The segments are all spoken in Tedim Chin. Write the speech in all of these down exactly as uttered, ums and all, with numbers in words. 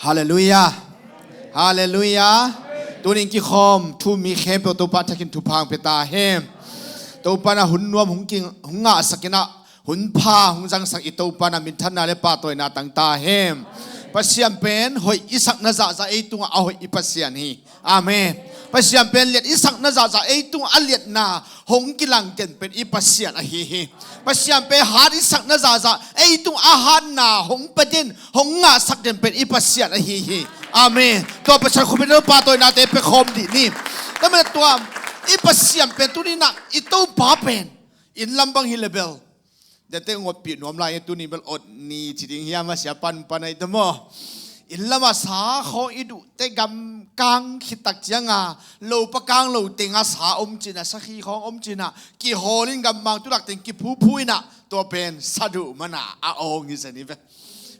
Halleluiah. Halleluiah. Tunin kikhawm thu mi khempeuh Topa thakin thupha hong pia ta hen. Topa na hun nuam hong king hong ngahsak in ah, hun pha hong zangsak i Topa na minthanna le pahtawina tang ta hen. Pasian pen hoih i sakna zahzah ei tungah a hoih i Pasian hi. Amen. Pasian pen liat i sakna zahzah ei tungah a liatna hong kilang den pen i Pasian ahi hi. Pasian pen hat i sakna zahzah ei tungah a hatna hong pia den, hong ngahsak den pen i Pasian ahi hi. Amen. Tua Pasian khuapi na pahtawinate pia khawm dih ni. Tua manin tua i Pasian pen tuni in ah i Topa pen inn lam bang hi le bel dente ngotpih nuam lai, tuni bel ot ni ci ding hiam a, sia pan pan ai ta maw? Inn lamah sa khawng i duhte gam kang khit tak cianga lopa kang lo tenga sa om cin ah, sakhi khawng om cin ah, kihawl in gammang tulak teng kiphuphu in ah, tua pen sa duh man a a awng hi zen hi ve.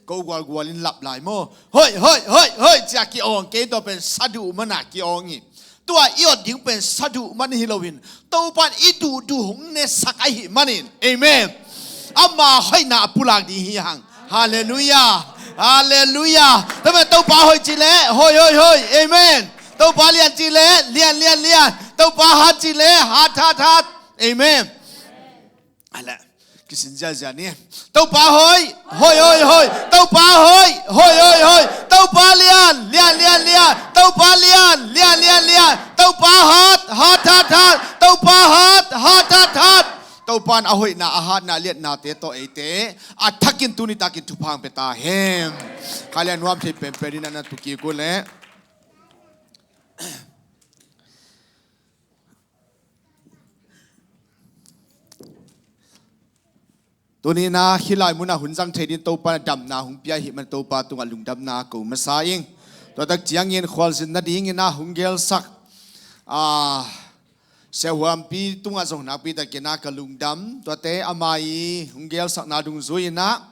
Ko gualgual in lap lai maw? Hoih, hoih, hoih, hoih, cia ki-awng kei, tua pen sa duh man a ki-awng hi. Tua i ot ding pen sa duh man hi loin Topa in i duhduh hong nesak ahih manin. Amen. Ama hoihna a pulak ding hi hang. Halleluiah. Halleluiah. Tua pen Topa hoih cih leh hoih, hoih, hoih. Amen. Topa lian cih leh lian, lian, lian. Topa hat cih leh hat, hat, hat. Amen. Alah, kisin ziazia ni. Topa hoih, hoih, hoih, hoih. Topa hoih, hoih, hoih, hoih. Topa lian, lian, lian, lian. Topa lian, lian, lian, lian. Topa hat, hat, hat, hat. Topa hat, hat, hat, hat. Topa in a hoihna, a hatna, a liatnate tawh eite a thakin tuni takin thupha hong pia ta hen. Kha lian nuam thei penpen in a na tu kik uh leh. Tuni in ah hih lai munah hun zang thei ding Topa in a damna hong pia ahih man Topa tungah lungdamna ko masa ing. Tua tak ciangin khualzin nadingin ah hong gelsak, ah, Sia Huampi tungah zong nakpi takin ah ka lungdam. Tuate ama i hong gelsakna dungzui in ah,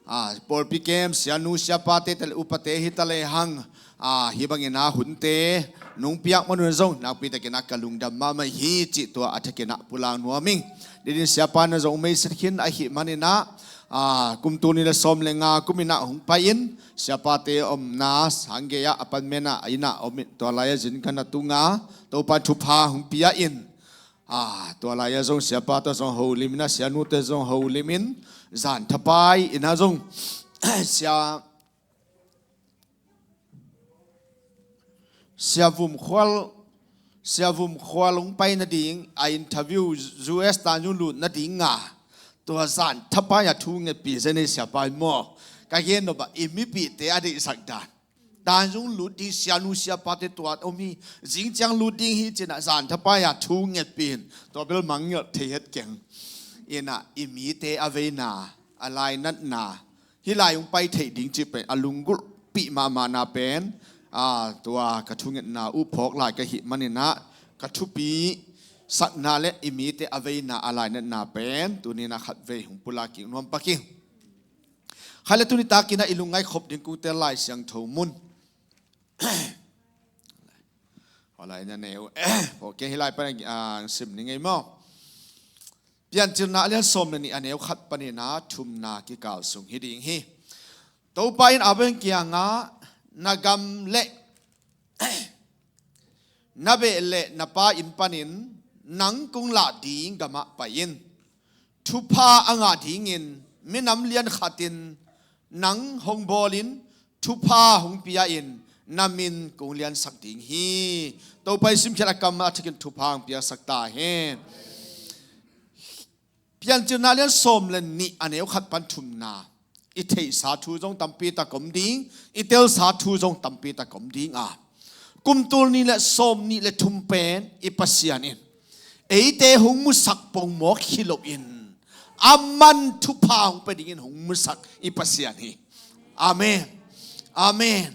ah, pawlpi kem sianu siapate tale upate hi ta lehang, ah, hih bangin ah hunte nong piak manun zong nakpi takin ah ka lungdam mahmah hi cih tua a thakin ah pulak nuam ing. Didin siapa na zong meisit khin ahih manin ah, ah, kum tul nih le sawm le nga kum in ah hong pai in siapate omna Sangei ah a pan men ah inn ah om in tua lai-ah zin ka na tung a, Topa thupha hong pia in, ah, tua lai-ah zong siapa tawh zong holim in ah sianute zong holim in zan thapai in ah zong sia Sia Vum Khual, Sia Vum Khual hong pai nading a interview U S Tanzung lut nading a, tua zan thapai a thu ngetpih zen ei siapa in maw? Ka gen nop ah i mipihte a deihsak dan. Tanzung lut ding sianu siapate tua om hi, zing ciang lut ding hi cin ah zan thapai a thu ngetpih in tua bel mangngilh thei het keng. In ah i mite a veina, a lainatna, hih lai hong pai theih ding cih pen a lunggulhpih mahmahna pen, ah, tua ka thungetna uh phawk lai ka hih manin ah ka thupi sakna le i mite a veina a lainatna pen tuni in ah khatvei hong pulak kik nuam pak ing. Kha le tuni takin ah i lungngaih khop ding kungte Lai Siangtho mun. Aw lai na neu. Ok, hih lai pan, ah, sim ni ngei maw? Piancilna a lian sawm le nih a neu khat panin ah thumna kikal sung hi ding hi. Topa in Abraham kiangah na gam le na beh le na pa inn panin nang kong lah ding gamah pai in. Thupha a ngah dingin minam lian khatin nang hong bawlin thupha hong pia-in na min kong liansak ding hi. Topa i simkhiat a kam a thakin thupha hong piasak ta hen. Piancilna lian sawm le nih a neu khat pan thumna i theihsa thu zong tampi tak om ding, i telsa thu zong tampi tak om ding a, kum tul nih le sawm nih le thum pen i Pasian in eite hong musak pongmawk hi loin a man thupha hong pia dingin hong musak i Pasian hi. Amen. Amen.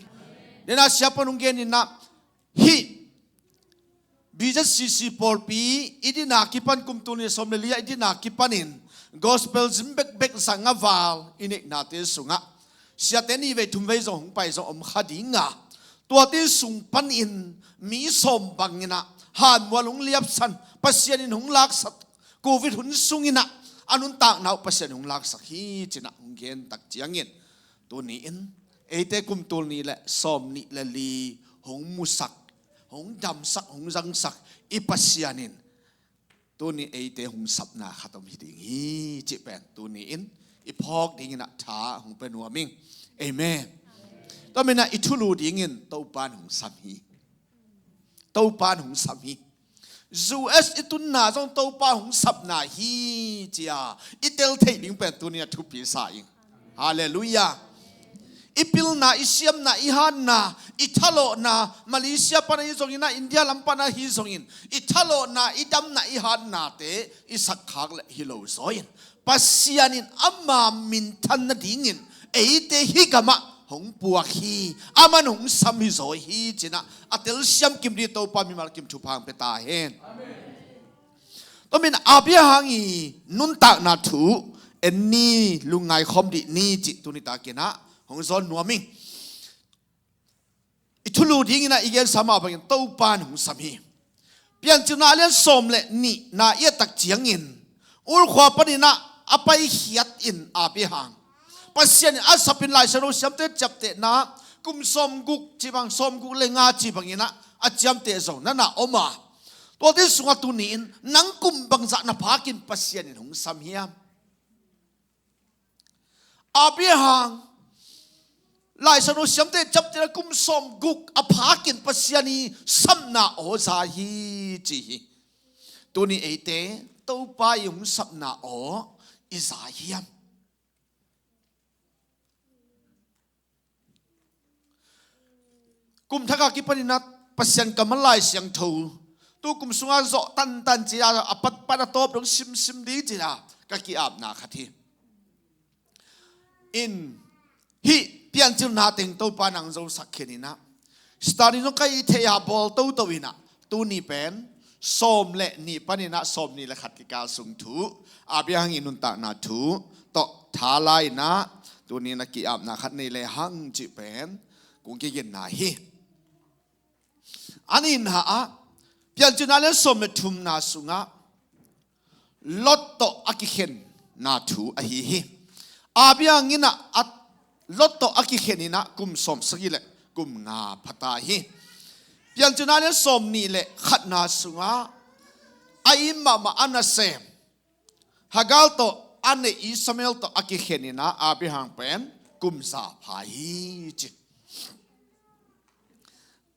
Dena siapa nong genin ah hih B Z C C pawlpi i dina kipan kum tul nih sawm le li ah i dina kipanin gospel zin bekbek zang a val i neihnate sungah siate nih vei thum vei zong hong pai zong om kha ding a, tuate sung panin mi sawm bangin ah hanmual hong liapsan, Pasian in hong laksak, covid hun sungin ah a nuntakna uh Pasian in hong laksak hi cin ah hong gen tak ciangin tuni in eite kum tul nih le sawm nih le li hong musak, hong damsak, hong zangsak i Pasian in tuni eite hong sapna khat om hi ding hi cih pen tuni in i phawk dingin ah tha hong pia nuam ing. Amen. Tua manin ah i thulu dingin Topa in hong sam hi. Topa in hong sam hi. U S i tunna zong Topa hong sapna hi ci-a i tel theih ding pen tuni a thupi sa ing. Halleluiah. I pilna, i siamna, i hatna, i thalawhna, Malaysia pana hi zongin ah, India lam pana hi zongin i thalawhna, i damna, i hatnate i sakkhak le hi lo zaw in Pasian in ama minthan nadingin eite hih gamah hong puak hi, aman hong sam hi zaw hi ci-in ah a telsiam kim ding Topa mimal kim thupha hong pia ta hen. Tua manin Abraham i nuntakna thu en ni, lungngai khawm dih ni cih tuni takin ah hong zawn nuam ing. I thulu dingin ah i gensa mah bangin Topa in hong sam hi. Piancilna a lian sawm le nihna i et tak ciangin Ur khua panin ah a paikhiat in Abraham, Pasian in a sap in Lai Siangtho siamte ciaptehna kum sawmguk cih bang, sawmguk le nga cih bangin ah a ciamteh zo na na om a, tuate sungah tuni in nang kum bangzah na phakin Pasian in hong sam hiam? Abraham, Lai Siangtho siamte ciaptehna kum sawmguk a phakin Pasian i sapna aw za hi ci hi. Tuni eite Topa i hong sapna aw i za hiam? Kum thak a kipanin ah Pasian kammal Lai Siangtho tu kum sungah zawh tantan ci-a, a patpat a tawp dong simsim ding ci-a ka ki-apna khat hi. In hih Piancilna teng Topa in hong zosak khin in ah, study zong ka hih theih a bawl toto in ah, tuni pen sawm le nih panin ah sawm nih le khat kikal sung thu, Abraham i nuntakna thu tawh thala in ah, tuni in ah ki-apna khat nei le hang cih pen kong kiginna hi. A nihna ah, Piancilna lian sawm le thumna sungah Lot tawh a kikhenna thu ahi hi. Abraham in ah Lot tawh a kikhen in ah kum sawm sagih le kum nga pha ta hi. Piancilna lian sawm nih le khatna sungah a it mahmah a nasem Hagar tawh a neih Ishmael tawh a kikhen in ah Abraham pen kum za pha hi ci.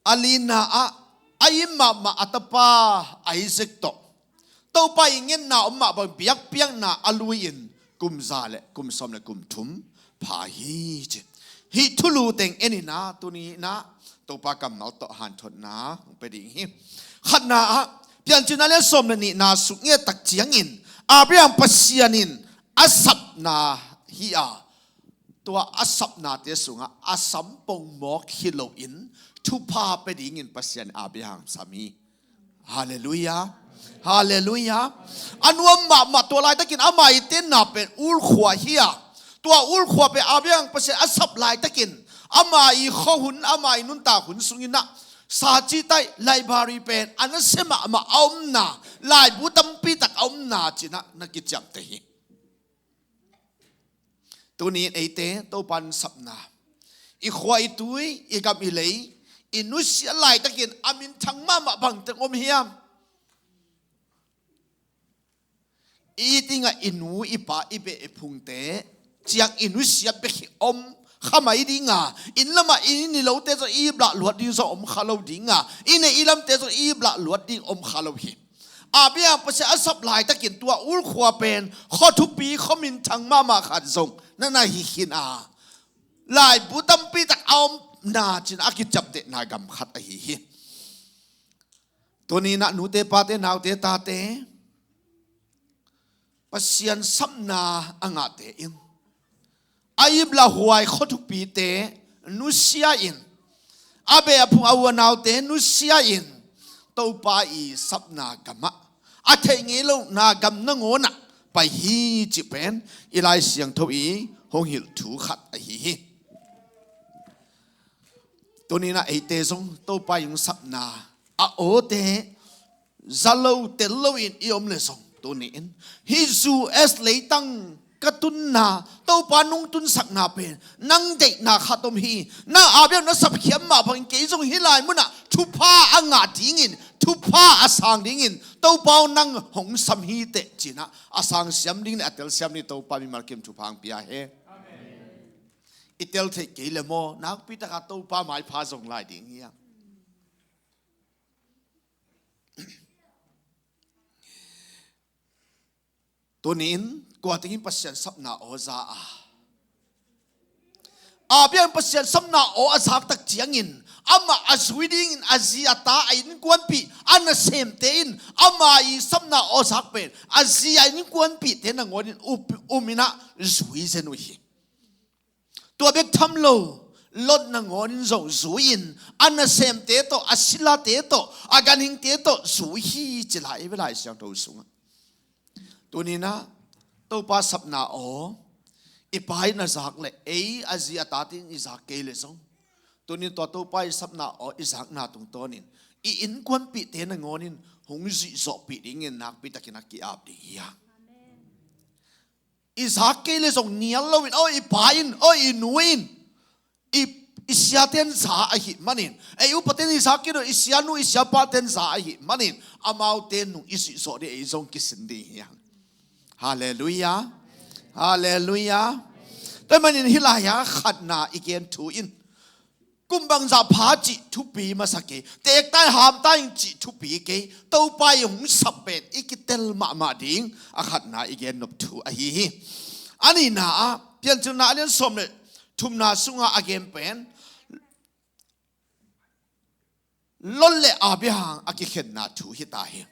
A lina ah a it mahmah a tapa Isaac tawh Topa i ngetna om mah bang biakpiakna a lui-in kum za le kum sawm le kum thum pha hi ci. Hih thulu teng en in ah tuni in ah Topa kammal tawh hanthotna hong pia ding hi. Khatna ah Piancilna lian sawm le nihna sung i et tak ciangin Abraham Pasian in a sapna hi a, tua a sapnate sungah a sam pongmawk hi loin thupha pia dingin Pasian in Abraham sam hi. Halleluiah. Halleluiah. A nuam mahmah tua laitakin ama i tenna pen Ur khua hi a, tua Ur khua pen Abraham Pasian a sap laitakin ama i khuahun, ama i nuntak hun sungin ah sa citaih library pen a nasia mahmah a omna, laibu tampi tak a omna ci-in ah na kiciamteh hi. Tuni in eite Topa in sapna, i khua i tui, i gam i lei i nusia laitakin a minthang mahmah bangteng om hiam? I it dingah i nu i pa i beh i phungte ciang i nusia bek hi om kha mai dinga, inn lamah i inn i lote zong i ip lah luat ding zong om kha lo dinga, i neih i lamte zong i ip lah luat ding om kha lo hi. Abraham Pasian a sap laitakin tua Ur khua pen khua thupi, khua minthang mahmah khat zong na na hi khin a, laibu tampi tak a omna ci-in a kiciamtehna gam khat ahi hi. Tuni in ah nute pate naute tate Pasian sapna a ngahte in a ip lah huai khua thupite nusia in, a beh a phung a u a naute nusia in Topa i sapna gamah a theih ngei lohna gam nangawnah pai hi cih pen i Lai Siangtho i hong hilh thu khat ahi hi. Tuni in ah eite zong Topa i hong sapna a awte za lo tel loin i om leh zong tuni in hih U S leitang ka tunna, Topa nong tunsakna pen nang deihna khat om hi. Nang Abraham na sapkhiat mah bangin kei zong hih lai munah thupha a ngah dingin, thupha a sang dingin Topa aw nang hong sam hi teh, ci-in ah a sang siam ding le a tel siam ding Topa mimal kim thupha hong pia hen. I tel theih kei le maw, nakpi takin Topa maipha zong lai ding hi hang. Tuni-in kua tengin Pasian sapna aw za a, Abraham Pasian sapna aw a zak tak ciangin amah a zui dingin a zi a ta a innkuanpih a nasemte in ama ii sapna aw zak pen a zi a innkuanpihte nangawnin um in ah zui zen uh hi. Tua bek tham lo, Lot nangawnin zong zui-in a nasemte tawh, a silate tawh, a ganhingte tawh zui hi ci-in i Lai Siangtho sungah. Tuni-in ah Topa sapna aw i pa in a zak le ei a zi a tate in i zak kei le zong, tuni-in tua Topa i sapna aw i zakna tungtawnin i innkuanpihte nangawnin hong zuihzawhpih dingin nakpi takin a ki-ap ding hi hang. I zak kei le zong nial loin, aw i pa in, aw i nu in, i, i siate'n za ahih manin, ei upate in i zak kei lo, i sianu i siapate'n za ahih manin, amaute nung i zuihzawh ding ei zong kisin ding hi hang. Halleluiah. Halleluiah. Tua ahih manin hih lai-ah khatna i gen thu in, kum bangzah pha cih thupi masa kei, teek ta in ham ta in cih thupi kei, Topa ii hong sap pen i kitel mahmah ding a khatna i gen nop thu ahi hi. A nihna ah Piancilna a lian sawm le thumna sungah a gen pen Lot le Abraham a kikhenna thu hi ta hi.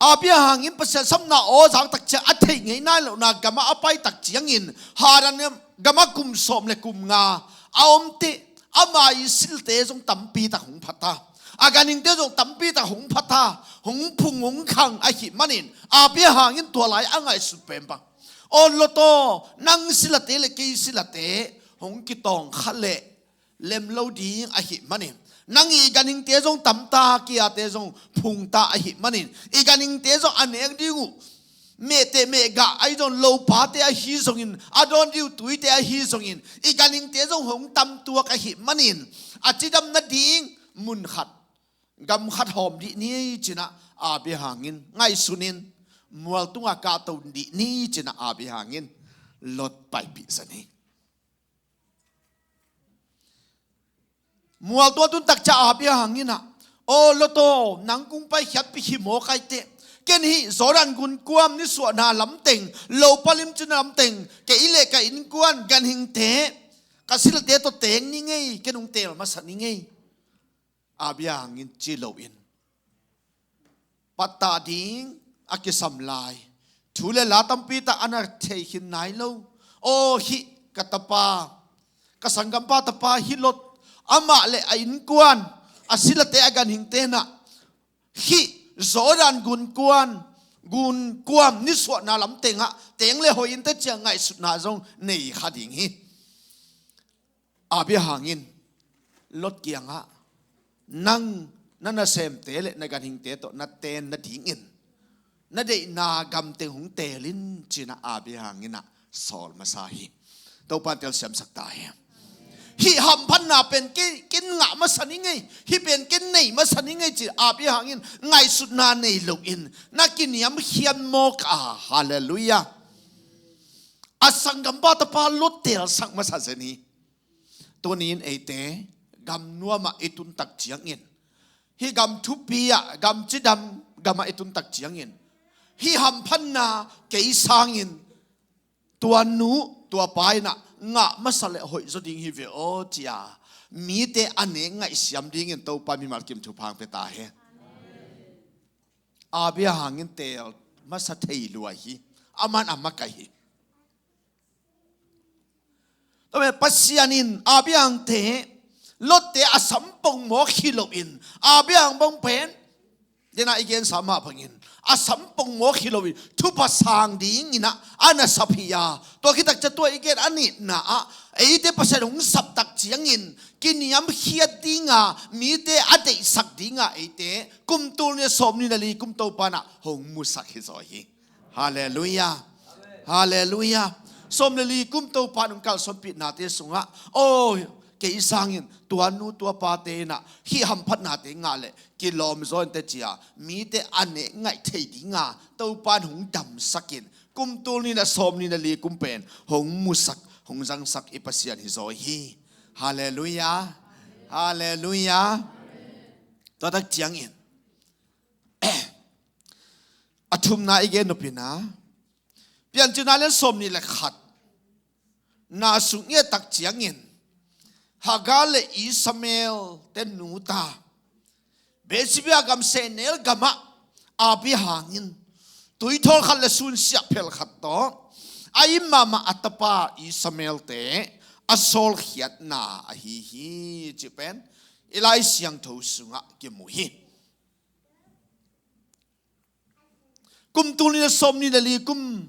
Abraham in Pasian sapna aw zak tak ciang a theih ngei nai lohna gamah a pai tak ciangin Haran gamah kum sawm le kum nga a om teh, ama ii silte zong tampi tak hong pha ta, a ganhingte zong tampi tak hong pha ta, hong phung hong khang ahih manin Abraham in tua lai a ngaihsut pen bang, aw Lot aw, nang silate le kei silate hong kitawng kha leh lem lo ding ahih manin, nang ii ganhingte zong tam ta, kiate zong phung ta ahih manin, i ganhingte zong a nek ding uh mehteh mehgah ahi zong, lopate ahi zongin, a dawn ding uh tuite ahi zongin, i ganhingte zong hong tam tuak ahih manin, a cidam nading mun khat, gam khat hawm dih ni ci-in ah Abraham in ngaihsun in, mual tungah kahto dih ni ci-in ah Abraham in Lot paipih zen hi. Mual tung a tun tak ciang Abraham in ah, aw Lot aw, nang kong paikhiatpih hi mawk ahih teh, ken hih Jordan gunkuam nisuahna lamteng, lopa limcina lamteng, kei le ka innkuan ganhingte, ka silate tawh teng ni ngei, ken hong teel masa ni ngei. Abraham in ci loin, pattah ding a kisam lai, thu le la tampi tak a na thei khin nai lo. Aw hih ka tapa, ka sanggampa tapa hih Lot, amah le a innkuan, a silate, a ganhingte in ah hih Jordan gunkuan, gunkuam nisuahna lamteng ah teng le hoih in teh ci-a ngaihsutna zong nei kha ding hi. Abraham in Lot kiangah, nang na nasemte le na ganhingte tawh na ten nadingin na deihna gam teng hong teel in ci-in ah Abraham in ah sawl masa hi. Topa'n telsiamsak ta hen. Hih hamphatna pen ken, ken ngah masa ni ngei, hih pen ken nei masa ni ngei ci-in Abraham in ngaihsutna nei loin na kiniamkhiat mawk a, halleluiah, a sanggampa tapa Lot teelsak masa zen hi. Tuni-in eite gam nuamah i tun tak ciangin, hih gam thupi ah, gam cidam gamah i tun tak ciangin, hih hamphatna kei sangin tua nu tua pa in ah ngah masa leh hoih zaw ding hi ve aw ci-a mite a nek ngaihsiam dingin Topa mimal kim thupha hong pia ta hen. Abraham in teel masa thei lua hi. Aman a makaih hi. Tua pen Pasian in Abraham te, Lot te a sam pongmawk hi loin, Abraham bang pen, dena i gensa mah bangin a sam pongmawk hi loin thupha sang dingin ah a na sap hi a. Tua khit tak ciang tua i gen a nihna ah, eite Pasian hong sap tak ciangin kiniamkhiat dinga, mite a deihsak dinga eite kum tul nih sawm nih le li kum Topa in ah hong musak hi zaw hi. Halleluiah. Halleluiah. Sawm le li kum Topa in hong kalsuanpih nate sungah, aw, kei sangin tua nu tua pate in ah hih hamphatnate ngah leh kilawm zaw inteh ci-a mite a nek ngaih thei dinga Topa in hong damsak in, kum tul nih le sawm nih le li kum pen hong musak, hong zangsak i Pasian hi zaw hi. Halleluiah. Halleluiah. Tua tak ciangin a thumna i gen nop in ah, Piancilna lian sawm nih le khat na sung i et tak ciangin Hagar le Ishmael te nu ta, Beersheba gam sehnel gamah a pi hangin tuithawl khat le sunsiah phel khat tawh a it mahmah a tapa Ishmael te a sawlkhiatna ahi hi, cih pen i Lai Siangtho sungah kimu hi. Kum tul nih le sawm nih le li kum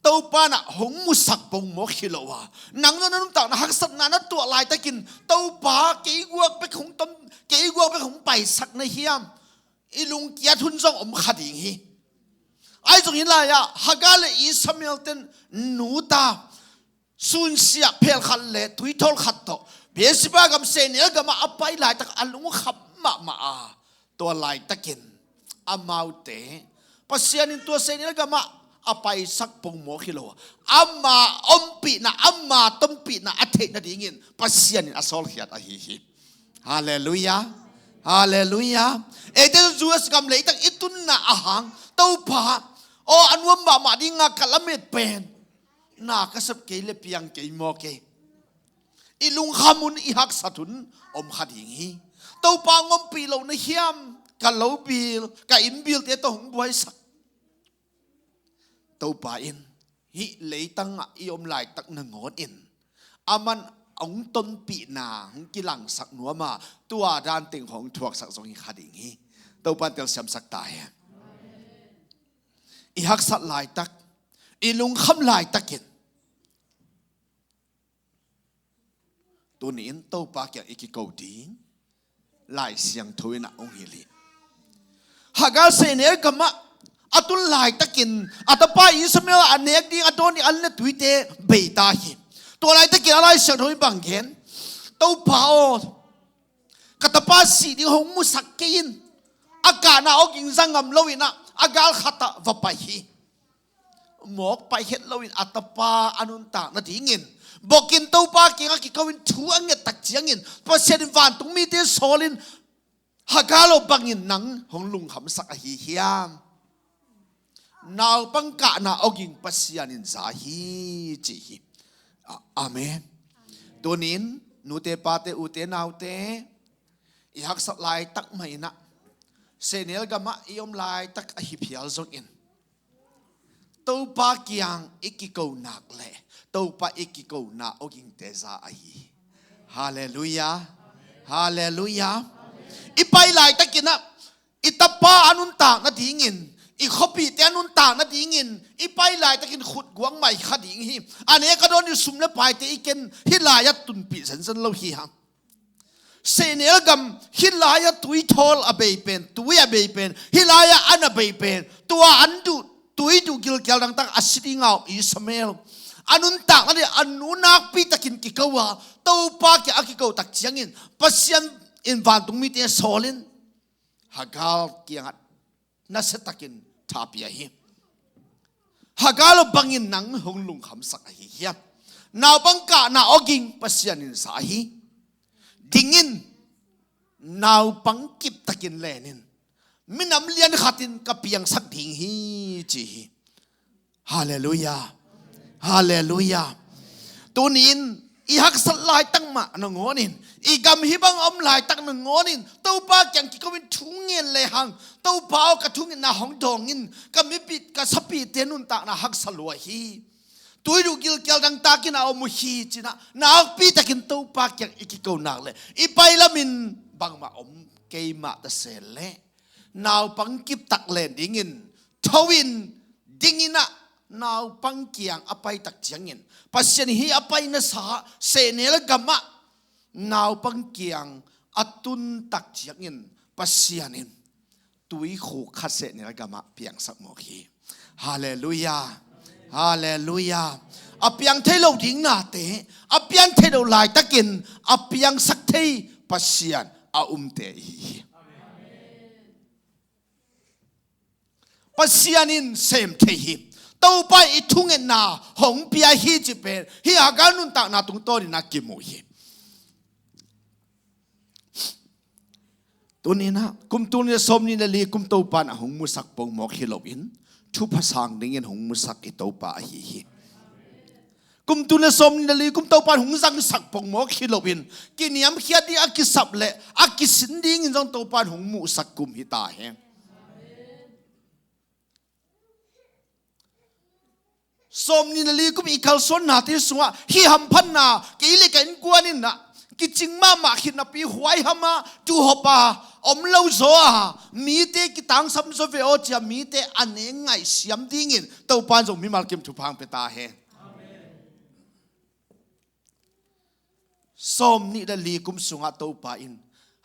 Topa in ah hong musak pongmawk hi lo a, nang na nuntakna haksatna na tuah laitakin Topa kei guak bek hong tom, kei guak bek hong paisak na hiam? I lungkiat hun zong om kha ding hi. Ahi zong hi lai-ah Hagar le Ishmael ten nu ta sunsiah phel khat le tuithawl khat tawh Beersheba gam sehnel gamah a pai laitak a lungkham mahmah a, tua laitakin amaute Pasian in tua sehnel gamah a paisak pongmawk hi lo a, ama ompihna, ama tonpihna a theih nadingin Pasian in a sawlkhiat ahi hi. Halleluiah. Halleluiah. Eite U S gam leitak i tunna ahang Topa aw, a nuam mahmah dinga ka lamet pen na ka sep kei le piang kei maw kei? I lungkham hun, i haksat hun om kha ding hi. Topa hong ompih lo na hiam? Ka lo bil, ka inn bilte tawh hong buaisak. Topa in hih leitangah i om laitak nangawn in aman hong tonpihna hong kilangsak nuam a, tua dan teng hong thuaksak zong hi kha ding hi. Topa in telsiamsak ta hen. I haksat laitak, i lungkham laitakin tuni-in Topa kiang i kiko ding Lai Siangtho in ah hong hilh hi. Hagar sehnel gamah a tun laitakin a tapa Ishmael a nek ding a dawn ding an le tuite bei ta hi. Tua laitakin a Lai Siangtho in bang gen? Topa aw, ka tapa sih ding hong musak kei in. A kahna awging za ngam loin ah a gal khatah va pai hi. Mawk paikhiat loin a tapa a nuntak nadingin bokin Topa kiangah kiko in thu a ngettak ciangin Pasian in vantung mite sawlin, Hagar aw, bangin nang hong lungkhamsak ahi hiam? Naupang kahna awging Pasian in za hi, ci hi. A-, amen. Tunin nute pate ute naute, i haksat laitak mah in ah, sehnel gamah i om laitak ahi phial zongin Topa kiang i kiko nak leh Topa i kikona awgingte za ahi hi. Halleluiah. Halleluiah. I pai laitakin ah i tapa a nuntak nadingin, i khuapihte a nuntak nadingin i pai laitakin khutguak mai kha ding hi. A nek a dawn i sum le paite i ken hih lai-ah tunpih zenzen lo hi hang. Sehnel gam hih lai-ah tuithawl a bei pen, tui a bei pen, hih lai-ah an a bei pen, tua an duh, tui duh gilkial dangtak a si ding a om Ishmael a nuntak nading a nu nakpi takin kiko a, Topa kiang a kiko tak ciangin Pasian in vantung mite sawlin Hagar kiangah nasiatakin thapia hi. Hagar aw, bangin nang hong lungkhamsak ahi hiam? Naupang kahna awging Pasian in za hi. Dingin, naupang kiptakin lenin, minam lian khatin ka piangsak ding hi, ci hi. Halleluiah. Halleluiah. Tunin i haksat laitak mah nangawnin, i gam hih bang om laitak nangawnin Topa kiang kiko in thu ngen lehang, Topa aw, ka thungetna hong dawngin, ka mipih, ka sapihte nuntakna haksa lua hi. Tui duh gilkial dangtakin a om uh hi, ci-in ah nakpi takin Topa kiang i kiko nak leh i pai lamin bangmah om kei mah ta se leh, naupang kiptak len dingin tho in, dingin ah naupang kiang a pai tak ciangin, Pasian hih a pai nasa sehnel gamah naupang kiang a tun tak ciangin Pasian in tuikhuk khat sehnel gamah piangsak mawk hi. Halleluiah. Halleluiah. A piang thei lo ding nate, a piang thei lo laitakin a piangsak thei Pasian a umte ihi hi. Pasian in sem thei hi. Topa i thungetna hong pia hi cih pen hih Hagar nuntakna tungtawnin a kimu hi. Tuni-in ah, kum tul nih le sawmnih le li kum Topa in a hong musak pongmawk hi loin, thupha sang dingin hong musak i Topa ahi hi. Kum tul nih le sawmnih le li kum Topa in hong zangsak pongmawk hi loin, kiniamkhiat ding a kisap le a kisin dingin zong Topa in hong muhsak kum hi ta hen. Sawmnih le li kum i kalsuannate sungah hih hamphatna kei le ka innkuan in ah kicing mahmah khit napi huaiham a, tuuhop a, om lo zaw a, mite kitangsam zaw ve aw ci-a mite a neng ngaihsiam dingin Topa in zong mimal kim thupha hong pia ta hen. Sawmnih le li kum sungah Topa in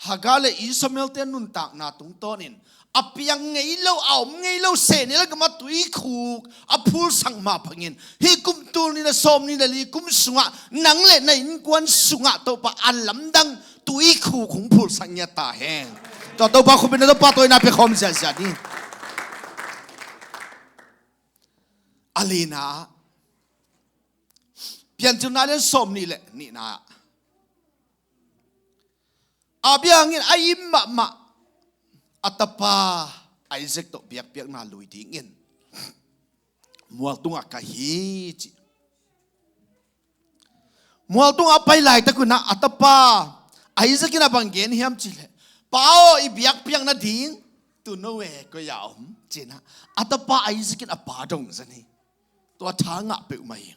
Hagar le Ishmael-te nuntakna tungtawnin a piang ngei lo, a om ngei lo sehnel gamah tuikhuk a phulsak mah bangin hih kum tul nih le sawmnih le li kum sungah nang le na innkuan sungah Topa a lamdang tuikhuk hong phulsak ngiat ta hen. Tua Topa khut beng in Topa tawhna pia khawm ziahziah ni. A lina, Piancilna lian sawmnih le nihna, Abraham in a it mahmah a tapa Isaac tawh biakpiakna lui dingin mualtungah ka hi ci. Mualtungah a pai laitak un ah a tapa Isaac in a bang gen hiam cih leh, "Pa aw, i biakpiak nading tuuno e, koi-ah om?" ci-in ah a tapa Isaac in a pa dong zen hi. Tua tha ngah peuhmah hi.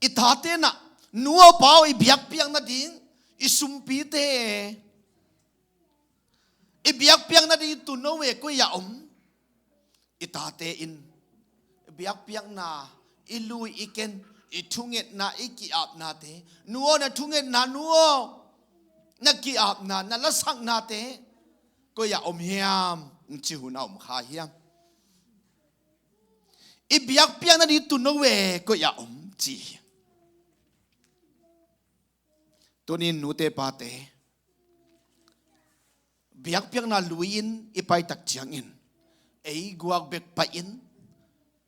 I tate in ah, "Nu aw, pa aw, i biakpiak nading i sumpite, i biakpiak nading tuuno e, koi-ah om?" I tate in biakpiakna i lui i ken, i thungetna, i ki-apnate, "Nu aw, na thungetna, nu aw, na ki-apna, na lasaknate koi-ah om hiam?" ci hun a om kha hiam? "I biakpiak nading tuuno e, koi-ah om?" ci hi. Tuni-in nute pate, biakpiakna lui-in i paitak ciangin ei guak bek pai-in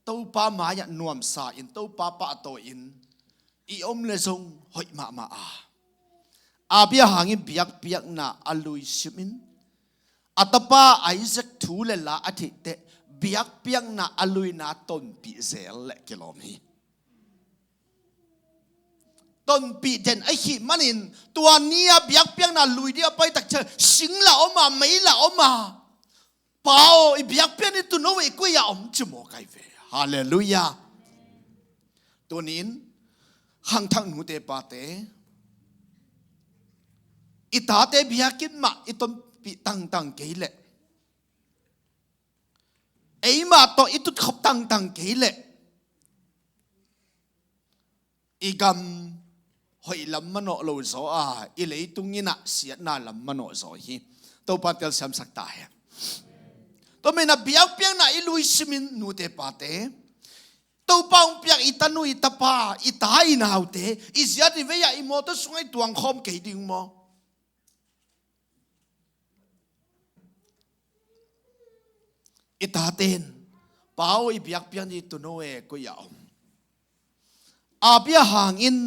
Topa mai-ah nuamsa-in, Topa pahtawi-in i om leh zong hoih mahmah a. Abraham in biakpiakna a lui simin a tapa Isaac thu le la a theih teh biakpiakna a luina tonpih zel leh kilawm hi. Tonpih den ahih manin tua ni-a biakpiakna lui ding a paitak ciang sing lah om a, mei lah om a, "Pa aw, i biakpiak ni tuuno e, koi-ah om?" ci mawk ahi ve. Halleluiah. Tuni-in khangthak nute pate, i tate biakinn mah i tonpih tangtang kei leh, eimah tawh i tutkhop tangtang kei leh, i gam hoih lam manawh lo zaw a, i leitung in ah siatna lam manawh zaw hi. Topa telsiamsak ta hen. Tua manin ah biakpiakna i lui simin nute pate, Topa hong piak i tanu, i tapa, i ta, i naute, i ziat i vei-ah i mawtaw sungah i tuangkhawm kei ding maw? I tate in, "Pa aw, i biakpiak ni tuuno e, koi-ah om?" Abraham in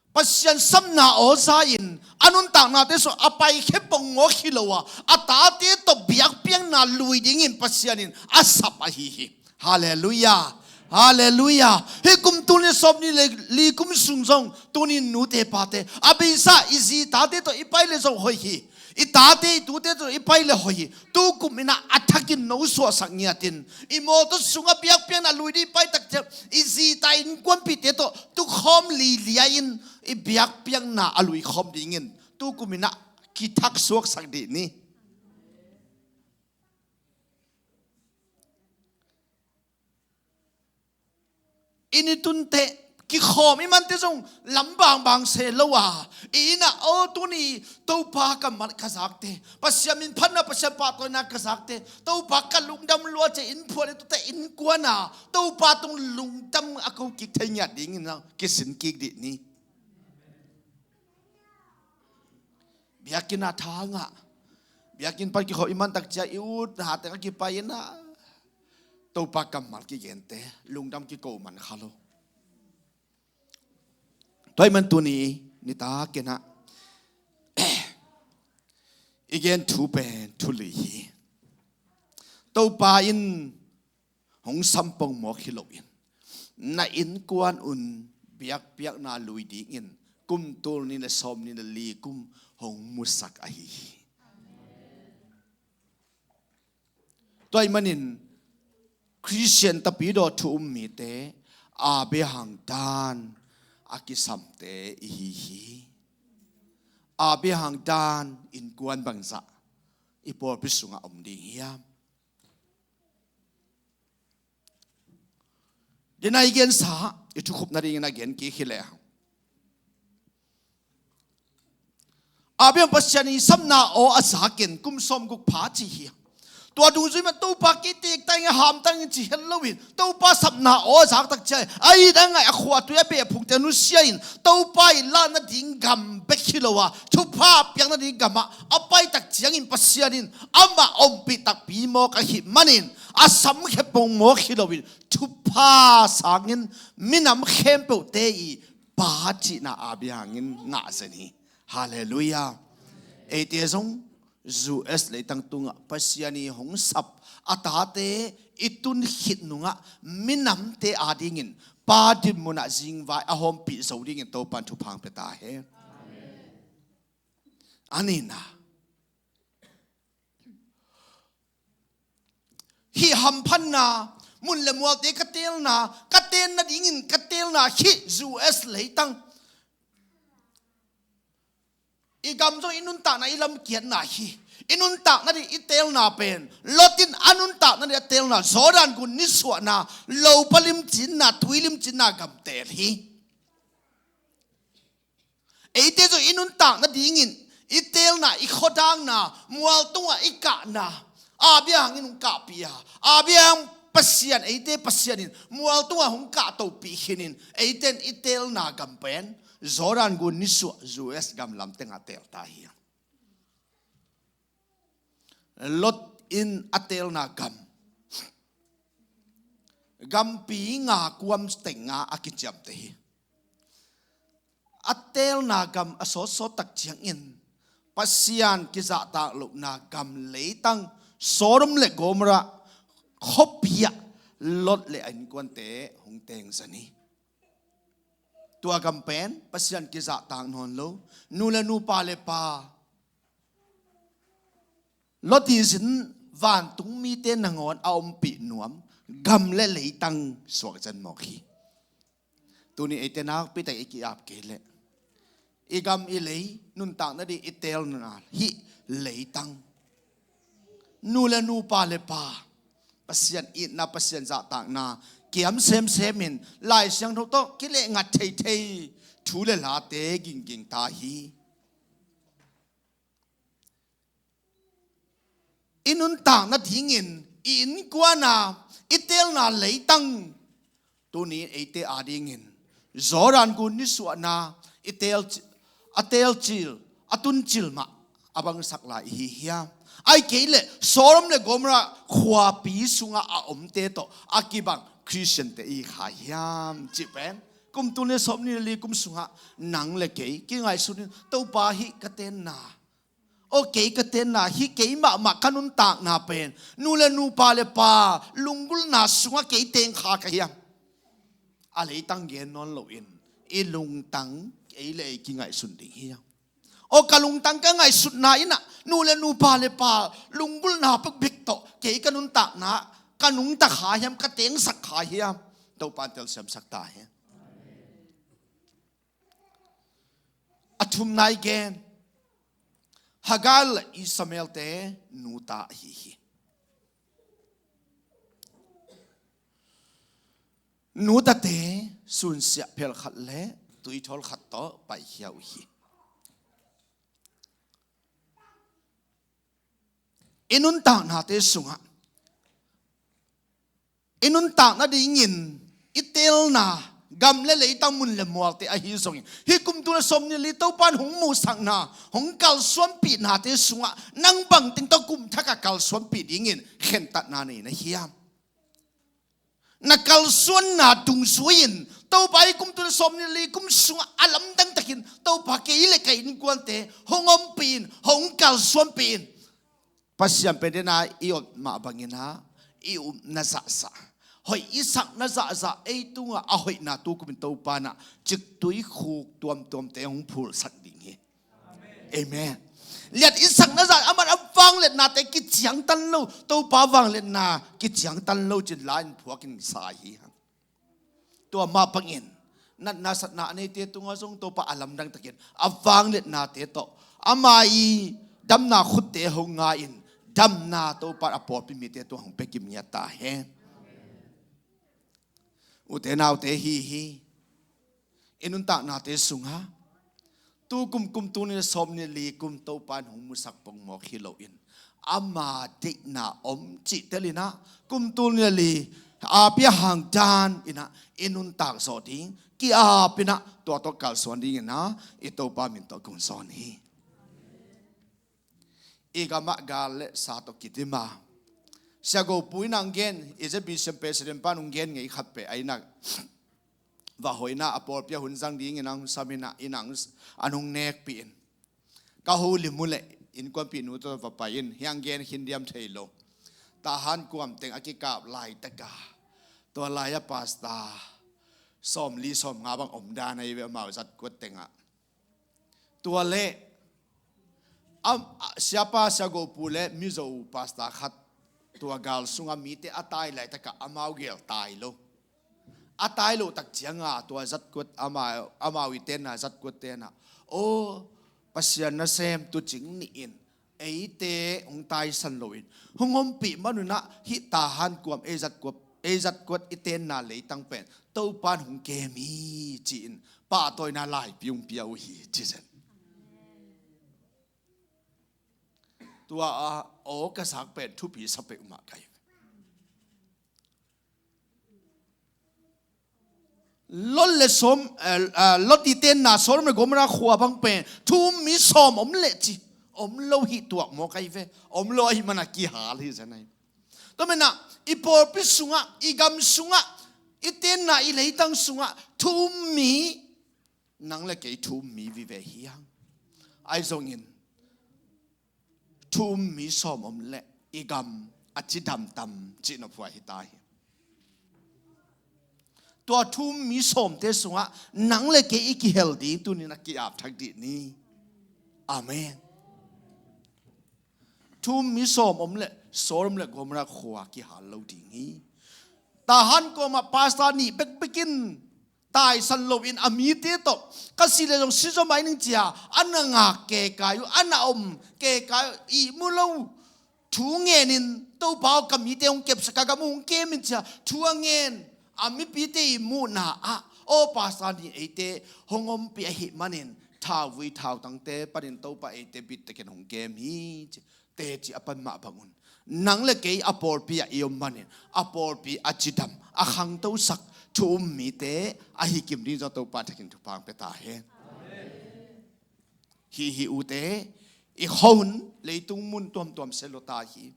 Pasian sapna aw za-in a nuntaknate sungah a paikhia pongmawk hi lo a, a tate tawh biakpiakna lui dingin Pasian in a sap ahi hi. Halleluiah. Halleluiah. Hih kum tul nih sawmnih le li kum sung zong tuni-in nute pate, a beisa i zi tate tawh i pai leh zong hoih hi. I tate i tute tawh i pai leh hoih hi. Tu kum in ah a thakin no suahsak ngiatin, i mawtaw sungah biakpiakna lui ding i paitak ciang i zi ta innkuanpihte tawh tukhawm lilia-in i biakpiakna a lui khawm dingin tu kum in ah kithak suaksak dih ni. I ni tunteh Kikhawm i mante zong lam bangbang se lo a, i innah, aw, tuni Topa kammal ka zakte, Pasian min phatna, Pasian pahtawina ka zakte, Topa ka lungdam lua ci-a inn phuan i tute innkuan a, Topa tung lungdam a ko kik thei ngiat dingin a kisin kik dih ni. Biakinn ah tha ngah, biakinn pan kikhawm i man takcia i utna teng a kipai innah Topa kammal kigente lungdam kiko man kha lo. Tua ahih man tuni nitak innah i gen thu pen thu li hi. Topa in hong sam pongmawk hi loin na innkuan un biakpiakna lui dingin kum tul nih le sawmnih le li kum hong musak ahi hi. Tua ahih manin Khristian tapidaw thu um mite Abraham dan a kisamte i hi hi. Abraham dan innkuan bangzah i pawlpi sungah om ding hiam? Dena i gensa i thukhupna dingin a gen kik hi leh, Abraham Pasian i sapna aw a zakin kum sawmguk pha ci hi. Tua dungzui mah Topa kei teek ta ing a, ham ta ing ci het loin Topa sapna aw a zak takcia a it a ngaih a khuatui a beh a phungte nusia in Topa i lah nading gam bek hi lo a, thupha piak nading gamah a pai tak ciangin Pasian in amah ompih takpi mawk ahih manin a samkhia pongmawk hi loin thupha sangin minam khempeuhte i pa cihna Abraham in ngah zen hi. Halleluiah. Eite zong U S leitang tungah Pasian i hong sap a tate i tun khit nungah minamte adingin pa dinmunah zingvai a hawmpih zo dingin Topan thupha hong pia ta hen. A nihna, hih hamphatna, mun le mualte ka teelna, ka teel nadingin ka teelna hih U S leitang, i gam zong i nuntakna i lamkiatna hi. I nuntakna ding i teelna pen Lot in a nuntakna ding a teelna Jordan gun nisuahna, lopa limcinna, tui limcinna gam teel hi. Eite zong i nuntak nadingin i teelna, i khuadakna, mual tungah i kahna, Abraham in hong kahpih a, Abraham Pasian, eite Pasian in mual tungah hong kahtohpih khinin eite in i teelna gam pen Jordan gun nisuah U S gam lam tengah teel ta hi. Lot in a teelna gam, gampi nga kuam teng nga a kiciamteh hi. A teelna gam a sawtsawt tak ciangin Pasian kizahtak lohna gam leitang Sodom le Gomorrah khuapi ah Lot le a innkuante hong teng zen hi. Tua gam pen Pasian kizahtak nawn lo, nu le nu, pa le pa, Lot i zin vantung mite nangawn a ompih nuam gam le leitang suak zen mawk hi. Tuni eite nakpi tak i ki-ap kei leh i gam i lei nuntak nading i teelna hih leitang, nu le nu, pa le pa, Pasian itna, Pasian zahtakna kiam semsem in Lai Siangtho tawh kilehngat theithei thu le late gingging ta hi. I nuntak nadingin i innkuan a i teelna leitang, tuni eite adingin Jordan gun nisuahna i teel, a teelcil, a tuncil mah a bangsak lai i hi hiam? Ahih kei leh Sodom le Gomorrah khuapi sungah a omte tawh a kibang Khristiante i hi kha hiam cih pen kum tul nih le sawmnih le li kum sungah nang le kei kingaihsun in, Topa, hih ka teenna, aw, kei ka teenna, hih kei mahmah ka nuntakna pen nu le nu, pa le pa lunggulhna sungah kei teng kha ka hiam? A leitang gen nawn loin i lungtang kei le ei kingaihsun ding hiam? Aw, ka lungtang ka ngaihsutna in ah nu le nu, pa le pa lunggulhna bekbek tawh kei ka nuntakna ka nungta kha hiam, ka tengsak kha hiam? Topa in telsiamsak ta hen. A thumna i gen, Hagar le Ishmael-te nuta ahi hi. Nutate sunsiah phelkhat le tuithol khat tawh paikhia uh hi. I nuntaknate sungah i nuntak nadingin i teelna gam le leitang mun le mualte ahi zongin, hih kum tul le sawmnih le li Topa in hong muhsakna, hong kalsuanpihnate sungah nang bangteng tawh kum thak a kalsuanpih dingin khentatna nei na hiam? Na kalsuanna dungzui-in Topa, hih kum tul le sawmnih le li kum sungah a lamdang takin Topa, kei le ka innkuante hong ompih in, hong kalsuanpih in. Pasian pen dena i ot mah bangin ah i upna zahzah, hoih i sakna zahzah, ei tungah a hoihna tukum in Topa in ah ciktui khuk tuamtuamte hong phulsak ding hi. Amen. Liat i sakna zah, aman a vangliatnate kiciangtan lo, Topa vangliatna kiciangtan lo cin la in phuakin sa hi hang. Tua mah bangin natna satna a neite tungah zong Topa a lamdang takin a vangliatnate tawh ama i damna khutte hong ngai-in, damna Topa a pawlpi mite tungah hong pia kim ngiat ta hen. Ute naute, hi hi i nuntaknate sungah tu kum, kum tul nih le sawmnih le li kum Topa in hong musak pongmawk hi loin, ama deihna om cih telin ah kum tul nih le li a pia hang dan in ah i nuntak zawh ding, ki-ap in ah tua tawh kalsuan dingin ah i Topa min tawh kong zawn hi. I gamah gal le sa tawh kidim a, Sia Go Pu in ah hong gen, i Z B C M president pa in hong gen ngei khat pen, a inn ah va hoihna, a pawlpi ah hun zang dingin ah hong sam in ah, inn ah hong nekpih in, ka holim uh leh innkuanpih nu tawh va pai in, hih hong gen khin diam thei lo. Tahan kuam teng a kikap laitak a, tua lai-ah pastor sawmli sawmnga bang om dan ahi ve, amau zatkuat tengah. Tua leh a, a, siapa Sia Go Pu le Mizo pastor khat tua gal sungah mite a tai laitak ah amau gel tai lo. A tai loh tak ciangah tua zatkuat, amau, amau i tenna zatkuat tenna, aw, Pasian nasem, tuucing ni-in eite hong taisan loin hong ompih man un ah, hih Tahan kuam ei zatkuat, ei zatkuat i tenna leitang pen Topa in hong kem hi, ci-in pahtawina laipi hong pia uh hi, ci zen. Tua a aw ka sak pen thupi sa peuhmah ka hi. Lot le Sawm, eh, eh, Lot i tenna Sodom le Gomorrah khua bang pen thu um mi sawm om leh ci, om lo hi tuak mawk ahi ve, om lo ahih manin a kihal hi zen ahi. Tua manin ah i pawlpi sungah, i gam sungah, i tenna, i leitang sungah thu um mi, nang le kei thu um mi vive hi hang. Ahi zongin thu um mi sawm om leh i gam a cidam tam cih nophuai hi ta hi. Tua thu um mi sawmte sungah nang le kei i kihel ding tuni-in a ki-ap thak dih ni. Amen. Thu um mi sawm om leh Sodom le Gomorrah khua kihal lo ding hi. Tahan kuamah pastor nih bekbek in taisan loin a mite tawh, ka sih leh zong si zaw mai ning ci-a, a na ngak kekai uh, a na om kekai uh, ihmu lo, thu ngenin, Topa aw, ka mite hong kepsak a, ka gam uh hong kem in ci-a thu a ngen a mipite i muhna ah, aw, pastor nih eite hong ompih ahih manin thauvui thautangte panin Topa eite bittakin hong kem hi, ci. Teci a pan mah bangun, nang le kei a pawlpi ah i om manin a pawlpi a cidam, a khangtosak thu um mite ahi kim ding zong Topa thakin thupha hong pia ta hen. Hih hi ute, i khuahun leitung mun tuamtuam se lo ta hi.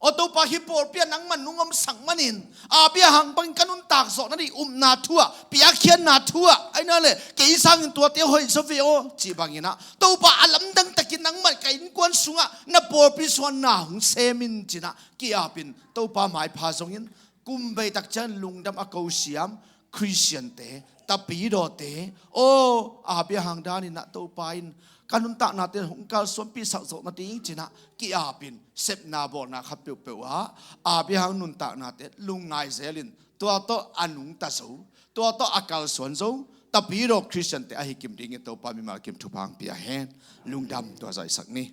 Aw Topa, hih pawlpi ah nangman nong omsak manin, a bia hang bangin ka nuntak zawh nading upna thu ah, piakkhiatna thu ah, ahi na le kei sangin tuate hoih zaw ve aw, cih bangin ah, Topa, a lamdang takin nangmah ka innkuan sungah na pawlpi sungah na hong sem in, ci-in ah ki-ap in, Topa maipha zongin kum bei tak ciang lungdam a ko siam Khristiante, tapidawte, aw, a bia hang danin ah Topa in ka nuntaknate hong kalsuanpihsak zawh nading ci-in ah ki-ap in, sepna bawlna khat peuhpeuh ah a bia hang nuntaknate lungngai zelin, tua tawh a nungta zo, tua tawh a kalsuan zo tapidaw Khristiante ahi kim dingin Topa mimal kim thupha hong pia hen. Lungdam, tua zaisak ni.